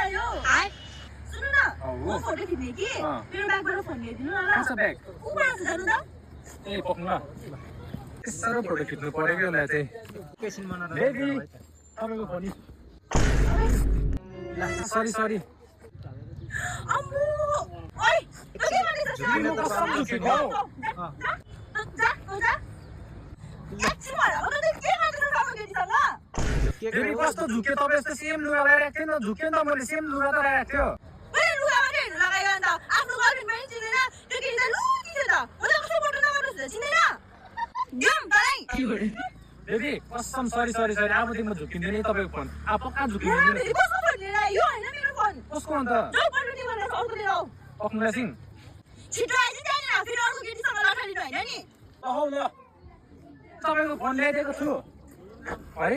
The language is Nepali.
आयो सुन्नु न म फोटो खिच्ने कि मेरो ब्यागबाट फोन ल्याइदिनु न ल कहाँ ब्याग उबाट जानु त ए पक्नु ल साह्रो फोटो खिच्नु पर्यो कि उसलाई चाहिँ बेबी तपाईँको फोन सरी सरी अम्बु ओइ तँ के गर्दैछस् जा एकछिन भएर अब तँ के गर्दैछस् अब केटीसँग बेबी कस्तो झुक्यो तपाईँ यस्तो सेम लुगा लगाइरहेको थिएँ नि झुक्यो नि त मैले सेम लुगा त लगाएको थियो मैले लुगा मात्रै हेर्नु लगायो अन्त आफ्नो गर्लफ्रेन्ड पनि चिन्दैन त्यो केटी त लुकी थियो त मैले कस्तो फोटो नगर्नुहोस् त चिन्दैन जाम तँलाई बेबी कसम सरी सरी सरी अबदेखि म झुकिँदैन है तपाईँको फोन अब पक्का झुकिँदैन कसको फोन लिएर आयो यो होइन मेरो फोन कसको अन्त जाऊ पल्टी भनेर अर्को लिएर आऊ पक्नुला सिंह छिटो आइज त्यहाँनिर फेरि अर्को केटीसँग लठालिनु होइन नि ल तपाईँको फोन ल्याइदिएको छु है